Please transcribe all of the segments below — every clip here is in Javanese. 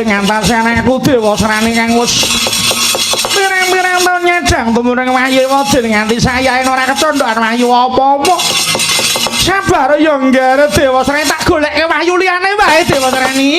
Ngatasi anakku Dewasrani kang wis pirang-pirang taun nyadang tumurun wahyu wadil nganti sayahe ora kecondhokan wahyu apa-apa. Sabar ya nggare Dewasrani, tak golekke wahyu liyane wae Dewasrani.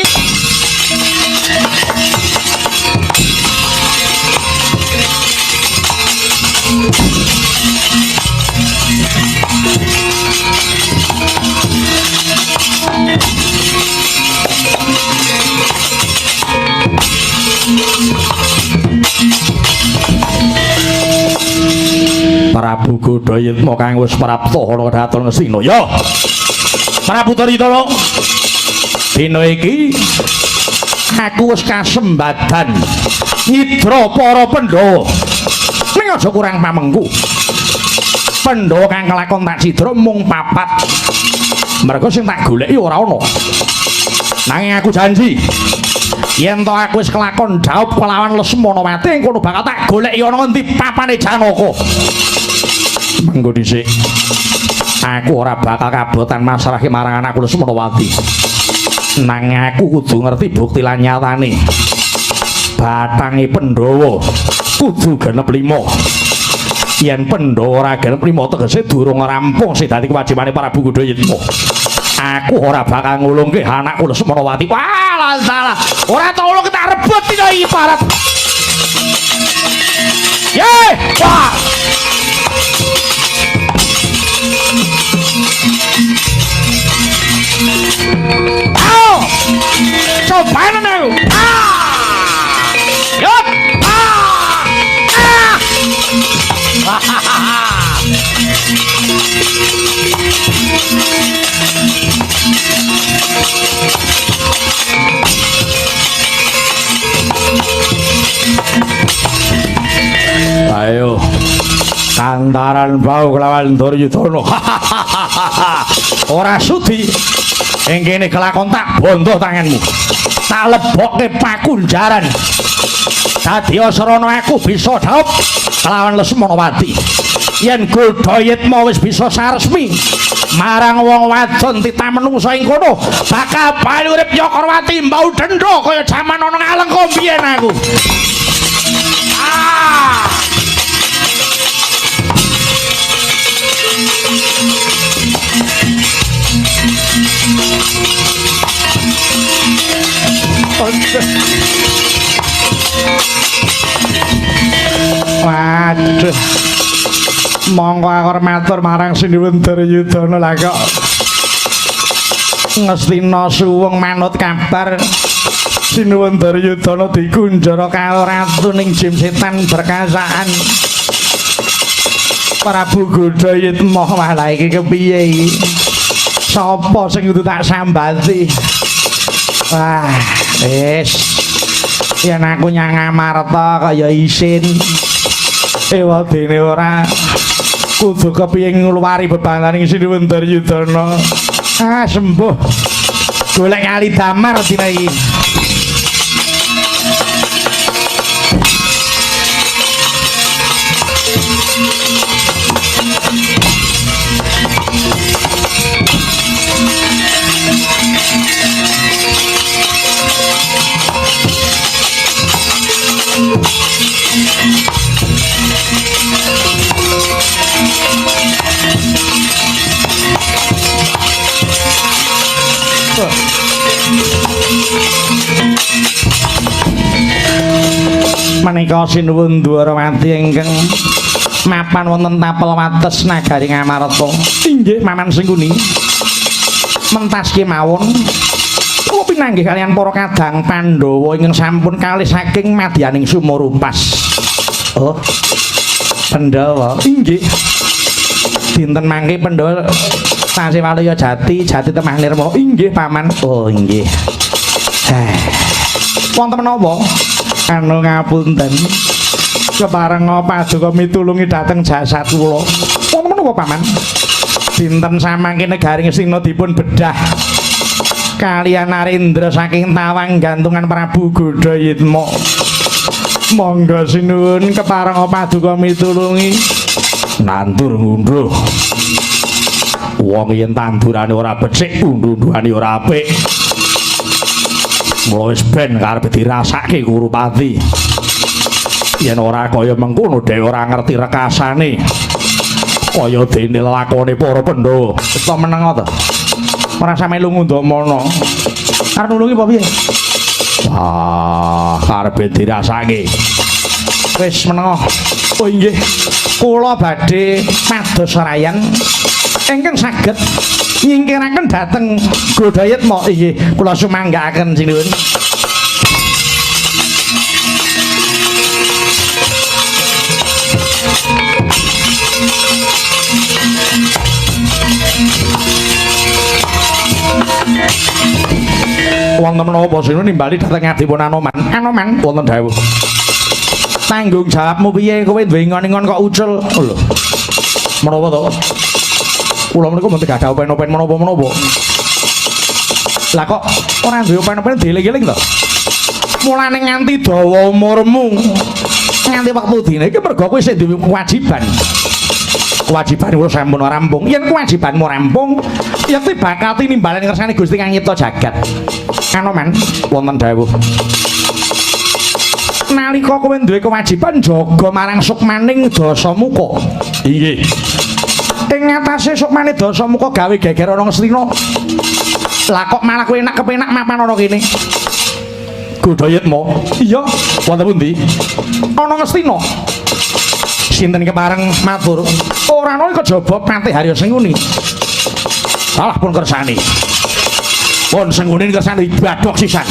Prabu Godhayitma kang wis prapta ana katon Ngastina. Ya. Prabu Duryudana. Dina iki aku wis kasembadan nyidra para Pandhawa. Ning aja kurang pamengku. Pandhawa kang kelakon tak cidra mung papat. Merga sing tak goleki ora ana. Nanging aku janji yen to aku wis kelakon dhaup kelawan Lesmanawati, kono bakal tak goleki ana ngendi papane Janaka. Mengko dhisik aku ora bakal kabotan masrahke marang anakku Lesmanawati. Nanging aku kudu ngerti bukti lan nyatane. Batange Pandhawa kudu genep 5. Yen Pandhawa ora genep 5 tegese durung rampung sing dadi kewajibane Prabu Godhayitma. Aku ora bakal ngulungke anakku Lesmanawati. Wah, salah. Ora tau ulung tak rebut dina iki parat. Ye, wah. Au! Cobain aku. Ah! Yot. Ah! Ah! Ayo kantaran bau kelawan Duryudana. Ora sudi ing kene kelakon tak bondo tanganmu. Tak lebokke pakunjaran. Dadi srana aku bisa dhaup kelawan Lesmanawati. Yen Godhayitma wis bisa saresmi marang wong wadon titah menungsa ing kono, bakal bali urip Nyakarwati mbau dendha kaya jaman ana Ngalengka mbiyen aku. Ah! Waduh. Monggo aku matur marang Sinuwun Duryudana lah kok Ngastina suwung manut kabar Sinuwun Duryudana dikunjara karo ratu ning Jim Setan berkasaan Prabu Godhayitma. Wah lha iki kepiye iki? Sapa sing kudu tak sambati? Wah, wis. Yen aku nyang Ngamarta kaya isin. Ewadene ora kudu kepiye ngluwari bebaning Sinuwun Duryudana. Ah, sembuh. Golek kali damar dina iki. Menika sinuwun Dwarawati ingkang mapan wonten tapel wates nagari Ngamarta. Inggih Paman Sengkuni. Mentas kemawon kula pinanggih kaliyan para kadang Pandhawa ingkang sampun kalih saking madyaning Sumurumpas. Oh. Pandhawa. Inggih. Dinten mangke Pandhawa tasih waluya jati, jati temah nirma. Inggih Paman. Oh inggih. Wonten menapa? Anu ngapunten. Keparenga paduka mitulungi dhateng jasad kula. Wonten menapa Paman? Dinten samangke negari Ngastina dipun bedah kaliyan Narendra saking tawang gantungan Prabu Godhayitma. Monggo sinuwun keparenga paduka mitulungi. Nandur ngunduh. Wong yen tandurane ora becik, unduh-unduhane ora apik. Mula wis ben karepe dirasake Kurupati. Yen ora kaya mengkono dhewe ora ngerti rekasane. Kaya dene lelakone para Pandhawa. Wis to meneng to. Ora sampe lungu ndamana. Arep nulungi apa piye? Wah, karepe dirasake. Wis meneng. Oh inggih. Kula badhe mados serayan ingkang saged nyingkiraken dhateng Godhayitma. Inggih, kula sumanggaaken sinuwun. Wonten menapa sinuwun nimbali dhateng adipun Anoman? Anoman wonten dawuh. Tanggung jawabmu piye kowe duwe ingon-ingon kok ucul? Lho. Menapa to? Kula menika mboten gadah open-open menapa-menapa. Lah kok ora duwe open-open dieling-eling to? Mulane nganti dawa umurmu, nganti wektu dina iki mergo kowe isih duwe kewajiban. Kewajiban kula sampun rampung. Yen kewajibanmu rampung, yekti bakal tinimbalan ngersane Gusti kang nyipta jagat. Anoman wonten dawuh. Nalika kowe duwe kewajiban jaga marang sukmaning Dasamuka. Inggih. Ing ngatasé sukmane Dasamuka gawe geger ana Ngastina. Lah kok malah kowe enak kepenak mapan ana kene? Godhayitma. Iya, wonten pundi? Ana Ngastina. Sinten kepareng matur, ora ana kejaba Patih Harya Sengkuni. Alah pun kersane. Pun Sengkuni kersane dibadhok sisan.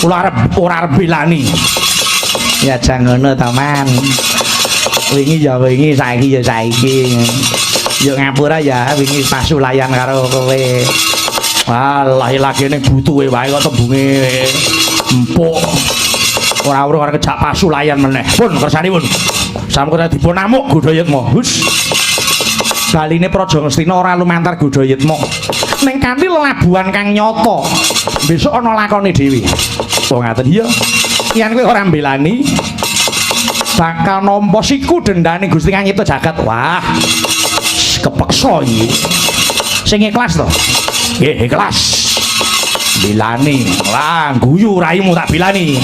Kula arep ora arep belani. Ya aja ngono to, Man. Wingi ya wingi, saiki ya saiki. Yo ngapura ya wingi pasulayan karo kowe. Walah lagene butuhe wae kok tembunge empuk. Ora ora kejak pasulayan meneh. Pun kersanipun. Sampun dipun amuk Godhayitma. Hus. Baline Praja Ngastina ora lumantar Godhayitma. Ning kanthi lelabuhan kang nyata. Besok ana lakone dhewe. Oh ngaten iya. Yen kowe ora mbelani bakal nampa siku dendane Gusti kang nyipta jagat. Wah. Kepeksa iki. Sing ikhlas to? Nggih, ikhlas. Bilani. Lah, guyu raimu tak bilani.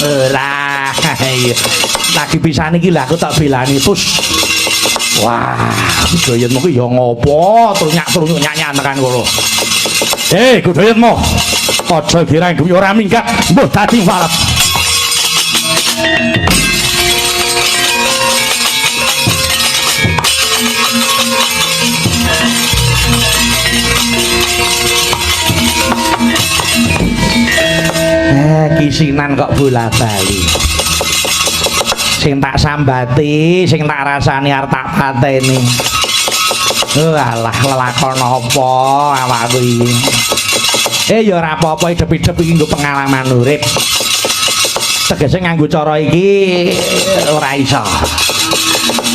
Ora. Lagi pisan iki lha aku tak bilani terus. Wah, Godhayitma ki ya ngopo trunyak-trunyuk nyak-nyak tekan kono. Godhayitma. Aja girang guyu ora minggat, mbuh dadi walet. Kisinan kok bola-bali. Sing tak sambati, sing tak rasani arep tak pateni. Alah, lelakon apa awakku iki. Ya ora apa-apa, idep-idep iki nggo pengalaman urip. Tegese nganggo cara iki ora iso.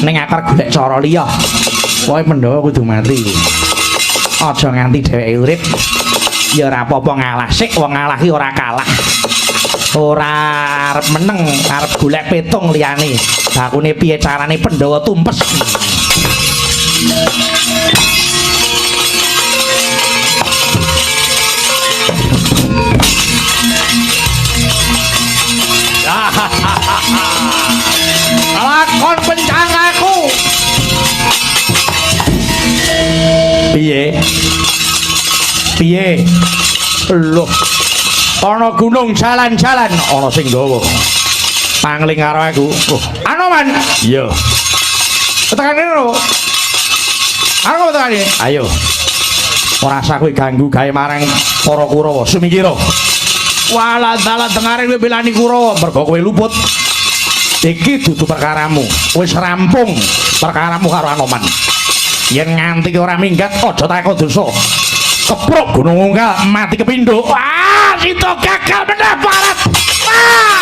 Ning aku arep golek cara liya. Pokoke Pandhawa kudu mati. Aja nganti dheweke urip. Ya ora apa-apa ngalah sik, wong ngalah ki ora kalah. Ora arep meneng, arep golek petung liyane. Bakune piye carane Pandhawa tumpes. Lakon pencang aku. Piye? Piye? Loh. Ana gunung jalan-jalan, ana sing dawa. Pangling karo aku. Oh, Anoman. Iya. Tekan kene lho. Aku tekan kene. Ayo. Ora usah kowe ganggu gawe marang para Kurawa. Sumingkira. Walah dalah tengare kowe belani Kurawa mergo kowe luput. Iki dudu perkaramu. Wis rampung perkaramu karo Anoman. Yen nganti ora minggat aja takon dosa. Keprok Gunung Ungkal mati kepindho. Ah, sida gagal meneh barat. Ah!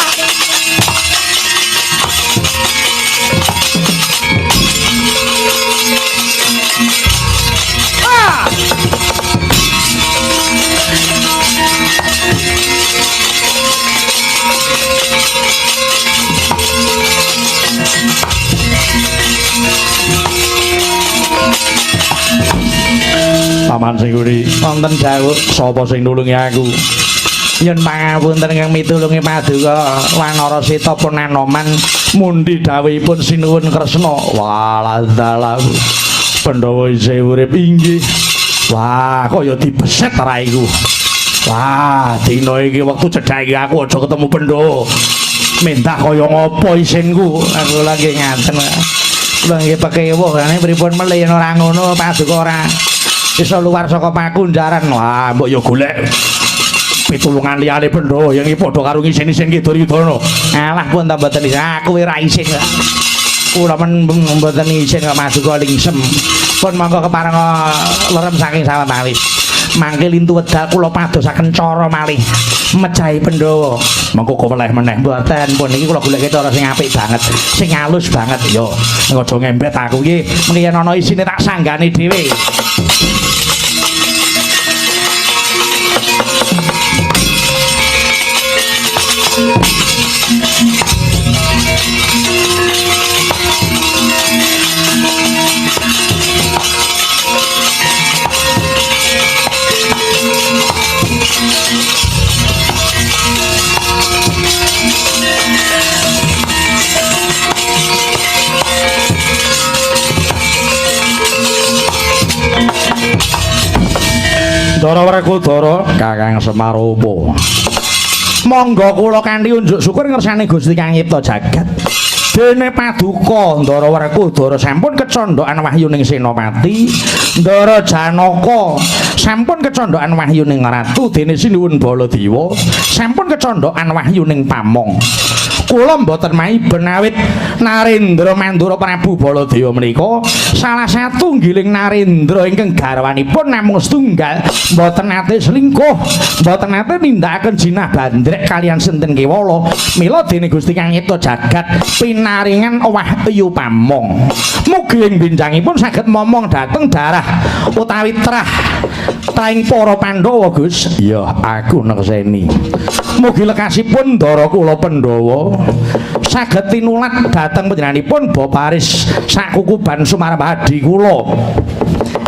Ah! Paman Sengkuni, Wonten dawuh sapa sing nulungi aku? Nyun pangapunten ingkang mitulungi paduka Wanara Seta pun anoman Mundi dawuhipun Sinuwun Kresna. Walah dalah. Pandhawa isih urip inggih. Wah, kaya dibeset raiku. Wah, dina iki wektu cedhak iki aku aja ketemu Pandhawa. Mendah kaya ngopo isinku? Aku lagi ngaten. Kula nggih pekewuh ane pripun melih yen ora ngono paduka ora iso luar saka pakunjaran. Wah, mbok yo golek pitulungan liyane Pandhawa yen iki padha karo ngisin-isin ki Duryudana. Alah pun ta mboten isin. Aku ora isin. Kula men mboten isin kok paduka lingsem. Pun monggo kepareng lerem saking sawetawis. Mangke lintu wedal kula padosaken cara malih mejahi Pandhawa. Mengko kok weleh meneh. Mboten pun iki kula goleke cara sing apik banget, sing halus banget. Yo, aja ngembet aku iki. Mengki yen ana isine tak sanggane dhewe. Ndara Werkudara Kakang Semar opo? Monggo kula kanthi unjuk syukur ngersane Gusti Kang nyipta jagat. Dene paduka Ndara Werkudara sampun kecondhokan wahyuning Senopati, Ndara Janaka sampun kecondhokan wahyuning Ratu dene Sinuwun Baladewa sampun kecondhokan wahyuning Pamong. Kula mboten maiben awit Narendra Mandura Prabu Baladewa menika salah satu nggiling Narendra ingkang garwanipun namung setunggal, mboten nate selingkuh, mboten nate nindakaken jinah bandrek kalian sinten kewala. Mila dene Gusti Kang nyipta jagat pinaringan wahyu Pamong. Mugi ing benjangipun saged momong dhateng darah utawi trah traing para Pandhawa Gus. Ya, aku nekseni. Mugi lekasipun ndara kula Pandhawa saged tinulat dhateng panjenenganipun Baparis sakukuban Sumarwadi kula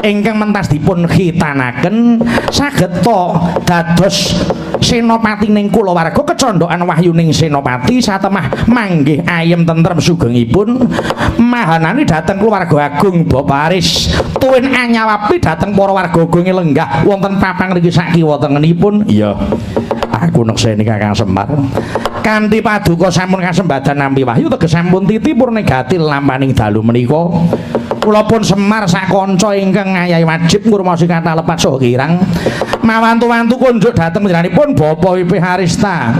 ingkang mentas dipun khitanaken saged ta dados senopati ning kulawarga kecondhokan wahyuning senopati satemah manggih ayem tentrem sugengipun mahanani dhateng keluarga agung Baparis tuwin anyawapi dhateng para warga agung lenggah wonten papang riki sakiwa tengenipun. Iya, aku nekseni Kakang Semar. Kanthi paduka sampun kasembadan nampi wahyu teges sampun titi purna gatil lampaning dalu menika. Kula pun Semar sakanca ingkang ngayahi wajib ngurmasi kathah lepat saha kirang mawantu-wantu kunjuk dhateng panjenenganipun Bapak IP Harista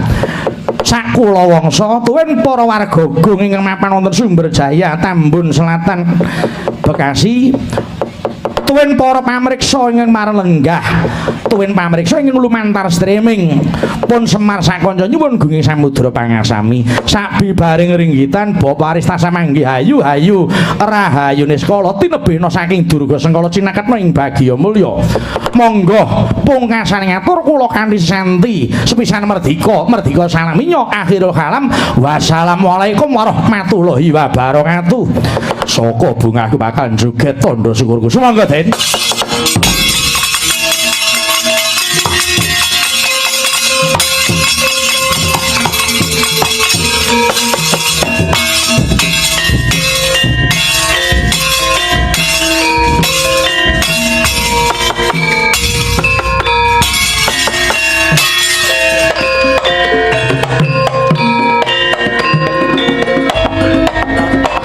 sakula wangsa tuwin para warga agung ingkang mapan wonten Sumberjaya Tambun Selatan Bekasi, tuwin para pamriksa ingkang marenlenggah, tuwin pamriksa ingkang lumantar streaming. Pun Semar sakanca nyuwun gunging samudra pangasami sabibaring ringgitan Bapak Arista samanggih hayu-hayu rahayu niskala tinebihna saking Durga Sengkala cinaketna ing bagya mulya. Monggo pungkasane ngatur kula kanthi santi sepisan merdika merdika salaminya akhirul kalam. Wassalamualaikum warahmatullahi wabarakatuh. Saka bungahku bakal joget tandha syukurku. Sumangga Den.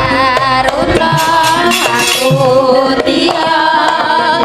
Aruna aku tiang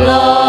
Lho.